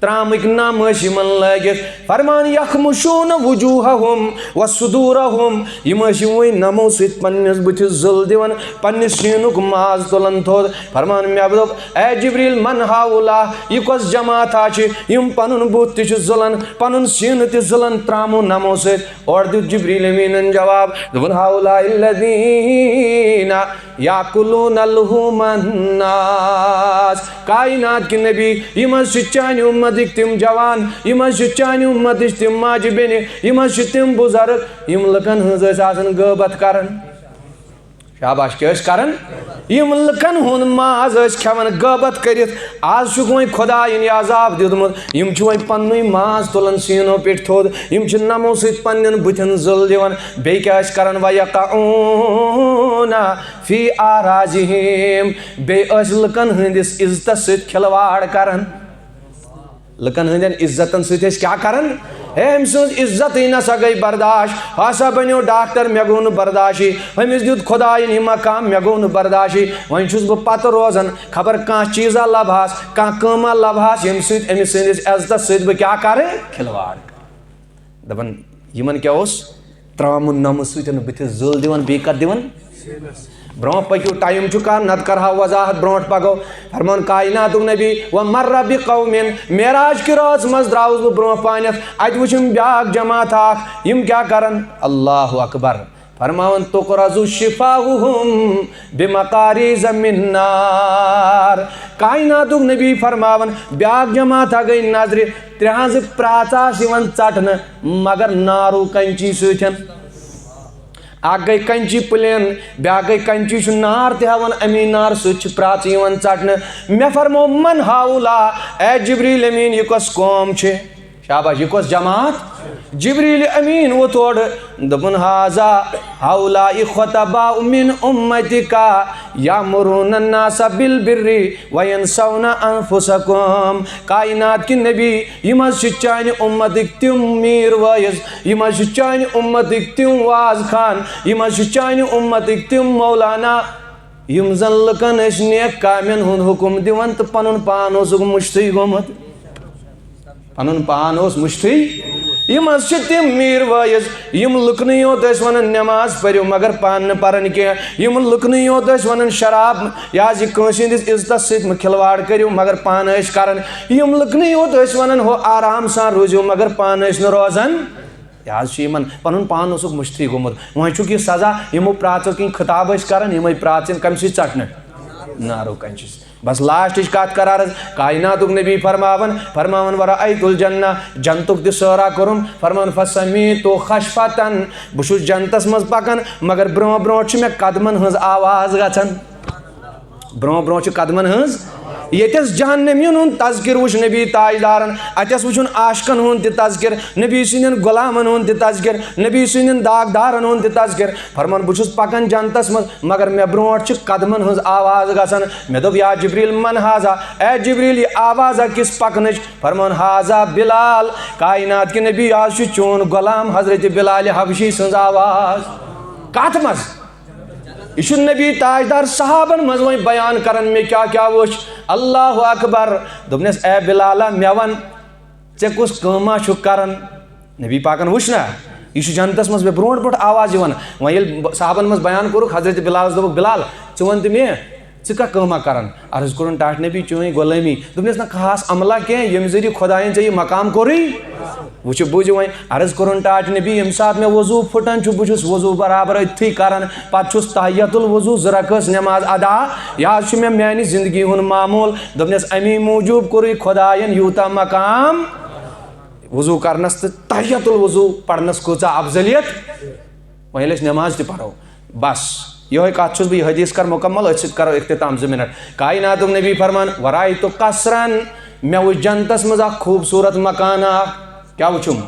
ترٛامٕکۍ نَم ٲسۍ یِمن لٲگِتھ۔ فرمان، یخمشون وجوہہم وصدورہم، یِم ٲسۍ یِموٕے نَمو سۭتۍ پننِس بٕتھِس زٕل دِوان، پننہِ سیٖنُک ماز تُلان تھوٚد۔ فرمان، مےٚ دوٚپ، اے جبریل، من ہاؤلاء، یہِ کۄس جماعت ہا چھِ، یِم پنُن بُتھ تہِ چھِ زٕلان، پنُن سیٖنہٕ تہِ زٕلان ترٛامو نَمو سۭتۍ؟ اورٕ دیُت جبریل امیٖنن جواب، دوٚپُن، ہاؤلاء الذین یاکلون لحوم الناس۔ کائنات کہِ نبی، یِم حظ چھِ چانہِ اُمتٕکۍ تِم جوان، یِم حظ چھِ چانہِ اُمتٕچ تِم ماجہِ بیٚنہِ، یِم حظ چھِ تِم بُزرگ، یِم لُکن ہٕنٛز ٲسۍ آسان غٲبت کران۔ شاباش، کیٛاہ ٲسۍ کران؟ یِم لُکن ہُنٛد ماز ٲسۍ کھٮ۪وان غٲبت کٔرِتھ۔ آز چھُکھ وۄنۍ خۄدایَن یہِ عذاب دیُتمُت۔ یِم چھِ وۄنۍ پننُے ماز تُلان سیٖنو پٮ۪ٹھ تھوٚد۔ یِم چھِ نَمو سۭتۍ پننٮ۪ن بُتھٮ۪ن زٕل دِوان۔ بیٚیہِ کیٛاہ ٲسۍ کران؟ ویقعون فی اعراضہم۔ بیٚیہِ ٲسۍ لُکن ہٕنٛدِس عزتس سۭتۍ کھلواڑ کران۔ لُکن ہٕنٛدٮ۪ن عزتن سۭتۍ ٲسۍ کیٛاہ کران؟ ہے، أمۍ سٕنٛز عزتٕے نسا گٔے برداش۔ ہسا بنیو ڈاکٹر، مےٚ گوٚو نہٕ برداشٕے۔ أمِس دیُت خۄدایَن یہِ مقام، مےٚ گوٚو نہٕ برداشٕے۔ وۄنۍ چھُس بہٕ پتہٕ روزان، خبر کانٛہہ چیٖزا لبہس، کانٛہہ کٲمہ لبہس، ییٚمہِ سۭتۍ أمِس سٕنٛدِس عزتس سۭتۍ بہٕ کیٛاہ کرٕ؟ کھلواڑ۔ دپان، یِمن کیٛاہ اوس؟ ترٛامہٕ نَمہٕ سۭتۍ بٕتھِس زٕل دِوان، بیٚیہِ کتھ دِوان؟ برونٛہہ پٔکِو، ٹایم چھُ کم، نتہٕ کرہا وضاحت برونٛٹھ پکو۔ فرمان کائناتُک نبی، "ومر بقوم"، معراج کہِ رٲژ منٛز درٛاوُس بہٕ برونٛہہ پہنتھ، اتہِ وٕچھِم بیاکھ جماعت اکھ، یِم کیٛاہ کرن؟ اللہ اکبر۔ فرماوان، "تقرض شفاہہم بمقاریض من نار"۔ کائناتُک نبی فرماوان، بیاکھ جماعت گٔے نظرِ، ترٛہنٛزٕ پرٛاژ آسہٕ یِوان ژٹنہٕ، مگر نارو کنچی سۭتۍ۔ اکھ گٔے کنچی پلین، بیاکھ گٔے کنچی، چھُ نار تہِ ہاوان، امی نار سۭتۍ چھِ پرٛاژ یِوان ژٹنہٕ۔ مےٚ فرموو، "من ہاولا"، اے جبریل امین، یہِ کۄس قوم چھِ؟ شاباش، یہِ کۄس جماعت؟ جبریل امین ووت تورٕ، دوٚپُن، "ہذا ہاولا خطباء من امتک یامرون الناس بالبر وینسون انفسکم"۔ کائنات کہِ نبی، یِم حظ چھِ چانہِ اُمتٕکۍ تِم میٖر وٲعظ، یِم حظ چھِ چانہِ اُمتٕکۍ تِم واز خان، یِم حظ چھِ چانہِ اُمتٕکۍ تِم مولانا، یِم زن لُکن ٲسۍ نیک کامٮ۪ن ہُنٛد حُکم دِوان تہٕ پنُن پان اوسُکھ مُشتٕے گوٚمُت۔ پنُن پان اوس مُشتٕے۔ یِم حظ چھِ تِم میٖر وٲعظ، یِم لُکنٕے یوت ٲسۍ ونان، "نٮ۪ماز پٔرِو، مگر پانہٕ نہٕ پران کینٛہہ"۔ یِم لُکنٕے یوت ٲسۍ ونان، "شراب، یہِ حظ یہِ کٲنٛسہِ ہٕنٛدِس عزتس سۭتۍ مہٕ کھلواڑ کٔرِو"، مگر پانہٕ ٲسۍ کران۔ یِم لُکنٕے یوت ٲسۍ ونان، "ہُہ آرام سان روٗزِو"، مگر پانہٕ ٲسۍ نہٕ روزان۔ یہِ حظ چھُ یِمن پنُن پان اوسُکھ مُشتٕے گوٚمُت۔ وۄنۍ چھُکھ یہِ سزا، یِمو پرٛاژو کِنۍ خطاب ٲسۍ کران، یِمے پرٛاژ یِن کمہِ سۭتۍ ژٹنہٕ؟ نارو کنچی سۭتۍ۔ بس لاسٹٕچ کتھ کر عرض، کائناتُک نبی فرماوان، فرماوان، "ورأیت الجنہ"، جنتُک تہِ سٲرا کوٚرُم، فرمان، "فسمعت خشفتن"، بہٕ چھُس جنتس منٛز پکان، مگر برونٛہہ برونٛہہ چھِ مےٚ قدمن ہٕنٛز آواز گژھان۔ برونٛہہ برونٛہہ چھِ قدمن ہٕنٛز۔ ییٚتٮ۪س جہنمیُن ہُنٛد تذکر وُچھ نبی تاجدارن، اتٮ۪س وُچھُن عاشقن ہُنٛد تہِ تذکر، نبی سٕنٛدٮ۪ن غلامن ہُنٛد تہِ تذکر، نبی سٕنٛدٮ۪ن داغدارن ہُنٛد تہِ تذکر۔ فرمان، بہٕ چھُس پکان جنتس منٛز، مگر مےٚ برونٛٹھ چھِ قدمن ہٕنٛز آواز گژھان۔ مےٚ دوٚپ، "یا جبریل، من ہذا؟" اے جبریل، یہِ آوازا کِس پکنٕچ؟ فرمان، "ہذا بلال"، کائنات کہِ نبی، یہِ حظ چھُ چون غلام حضرت بلال حبشی سٕنٛز آواز۔ کتھ منٛز؟ یہِ چھُ نبی تاجدار صحابن منٛز وۄنۍ بیان کران، مےٚ کیٛاہ کیٛاہ وُچھ۔ اللہ اکبر۔ دوٚپنس، "اے بلالا، مےٚ ون، ژےٚ کُس کٲمہ چھُکھ کران؟" نبی پاکن وُچھ نا، یہِ چھُ جنتس منٛز مےٚ برونٛٹھ برونٛٹھ آواز یِوان۔ وۄنۍ ییٚلہِ ب-، صحابن منٛز بیان کوٚرُکھ، حضرت بلالس دوٚپُکھ، "بلال، ژٕ وَن تہٕ مےٚ، ژٕ کیٛاہ کٲمہ کران؟" عرض کوٚرُن، "ٹاٹھ نبی، چٲنۍ غلٲمی۔" دوٚپنس، "نہ خاص عملہ کینٛہہ، ییٚمہِ ذٔریعہٕ خۄدایَن ژےٚ یہِ مقام کوٚرُے؟" وٕچھِو، بوٗزِو وۄنۍ، عرض کوٚرُن، "ٹاٹھ نبی، ییٚمہِ ساتہٕ مےٚ وضوٗ پھٕٹان چھُ، بہٕ چھُس وضوٗ برابر أتھی کران، پتہٕ چھُس تحیت الوضوٗ زٕ رکٲژ نٮ۪ماز ادا۔ یہِ حظ چھُ مےٚ میانہِ زندگی ہُنٛد معموٗل۔" دوٚپنس، "امی موٗجوٗب کوٚرُے خۄدایَن یوٗتاہ مقام وضوٗ کرنس تہٕ تحیت الوضوٗ پرنس کۭژاہ افضلیت۔ وۄنۍ ییٚلہِ أسۍ نٮ۪ماز تہِ پرو، بس، یِہوٚے کتھ چھُس بہٕ، یہِ حدیث کر مکمل، أتھۍ سۭتۍ کرو اختتام زٕ منٹ۔" کائناتُک نبی فرمان، "ورأیت قصرا"، مےٚ وُچھ جنتس منٛز اکھ خوٗبصوٗرت مکان اکھ۔ کیٛاہ وُچھُم؟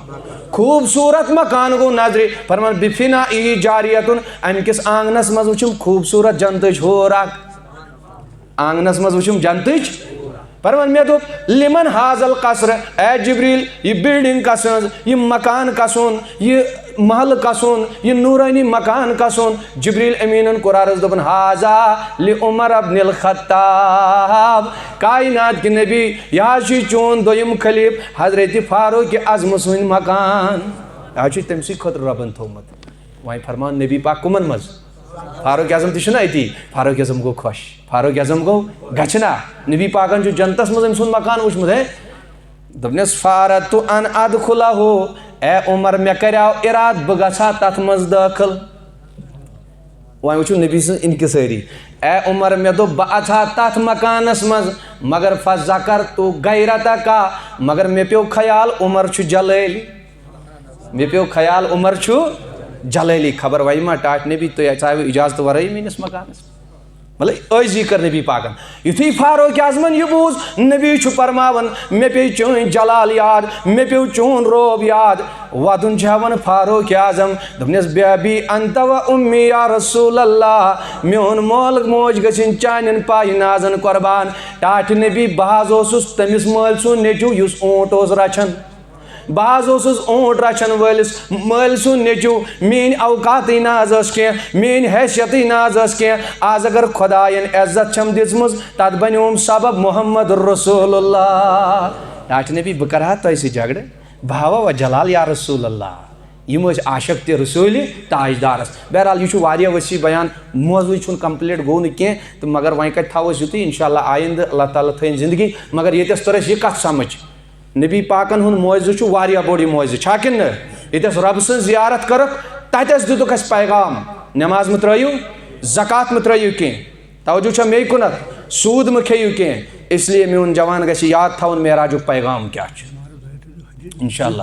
خوٗبصوٗرت مکان گوٚو نظرِ۔ فرمان، "بفنائه جاریتن"، امہِ کِس آنگنس منٛز وُچھُم خوٗبصوٗرت جنتٕچ حور اکھ۔ آنگنس منٛز وُچھُم جنتٕچ۔ فرمان، مےٚ دوٚپ، "لمن هذا القصر"، اے جبریل، یہِ بلڈنگ کس ہٕنٛز، یہِ مکان کس ہُنٛد، یہِ محلہٕ کس ہُنٛد، یہِ نورانی مکان کس ہُنٛد؟ جبریل امیٖنن کوٚر عرض، دوٚپُن، "هذا لعمر بن الخطاب"، کائنات کہِ نبی، یہِ حظ چھُ چون دوٚیِم خلیفہٕ حضرت فاروق اعظم سُنٛد مکان۔ یہِ حظ چھُ تٔمۍ سٕے خٲطرٕ رۄبن تھوٚومُت۔ وۄنۍ فرمان نبی پاک کٕمن منٛز؟ فاروق اعظم تہِ چھُنہ أتی۔ فاروق اعظم گوٚو خۄش۔ فاروق اعظم گوٚو، گژھِ نا؟ نبی پاکن چھُ جنتس منٛز أمۍ سُنٛد مکان وُچھمُت، ہے؟ دوٚپنس، "فاردت ان ادخلہ"، اے عمر، مےٚ کریاو ارادٕ بہٕ گژھٕ ہا تتھ منٛز دٲخل۔ وۄنۍ وٕچھِو نبی سٕنٛز انکسٲری۔ اے عمر، مےٚ دوٚپ بہٕ اژٕ ہا تتھ مکانس منٛز، مگر فذکرت غیرتک، مگر مےٚ پیوٚو خیال عمر چھُ جلٲلی۔ مےٚ پیوٚو خیال عمر چھُ جلٲلی۔ خبر وۄنۍ ما ٹاٹھۍ نبی تُہۍ ژاوٕ اجازتہٕ ورٲے میٲنِس مکانس؟ مطلب، عٲجزی کٔر نبی پاکن۔ یُتھُے فاروق اعظمن یہِ بوٗز، نبی چھُ فرماوان، "مےٚ پیٚیہِ چٲنۍ جلال یاد، مےٚ پیوٚو چون رعب یاد۔" ودُن چھُ ہٮ۪وان فاروق اعظم، دوٚپنس، "بأبی انت و امی یا رسول اللہ، میون مول موج گٔژھِنۍ چانٮ۪ن پایہِ نازن قربان۔" ٹاٹھۍ نبی، بہٕ حظ اوسُس تٔمِس مٲلۍ سُنٛد نیٚچُو یُس اوٗنٹ اوس رچھان۔ بہٕ حظ اوسُس اوٗنٹ رچھن وٲلِس مٲلۍ سُنٛد نیٚچُو۔ میٲنۍ اوقاتٕے نہ حظ ٲس کینٛہہ، میٲنۍ حیثیتٕے نہ حظ ٲس کینٛہہ۔ از اگر خۄداین عزت چھم دِژمٕژ، تتھ بنیوم سبب محمد رسول اللہ۔ ٹاٹھۍ نبی، بہٕ کرٕ ہا تۄہہِ سۭتۍ جھگڑٕ؟ بہٕ ہاوٕ ہا جلال یا رسول اللہ۔ یِم ٲسۍ عاشق تہِ رسوٗلِ تاجدارس۔ بہرحال، یہِ چھُ واریاہ وسیع بیان، موضوع چھُنہٕ complete گوٚو نہٕ کینٛہہ، تہٕ مگر وۄنۍ کتہِ تھاوو أسۍ یُتُے، انشاءاللہ آیندٕ اللہ تعالیٰ تھٲیِن زندگی۔ مگر ییٚتٮ۪س توٚر اَسہِ یہِ کتھ سمجھ، نبی پاکن ہُنٛد معجزٕ چھُ واریاہ بوٚڑ یہِ معجزٕ، چھا کِنہٕ نہٕ؟ ییٚتٮ۪س رۄب سٕنٛز زیارت کٔرٕکھ، تتٮ۪س دِتُکھ اَسہِ پیغام، نماز مہٕ ترٲیِو، زکوٰۃ مہٕ ترٲیِو کینٛہہ، توجہ چھا مے کُنتھ؟ سوٗد مہٕ کھیٚیِو کینٛہہ۔ اس لیے میون جوان گژھِ یاد تھاوُن معراجُک پیغام کیٛاہ چھُ۔ انشاءاللہ۔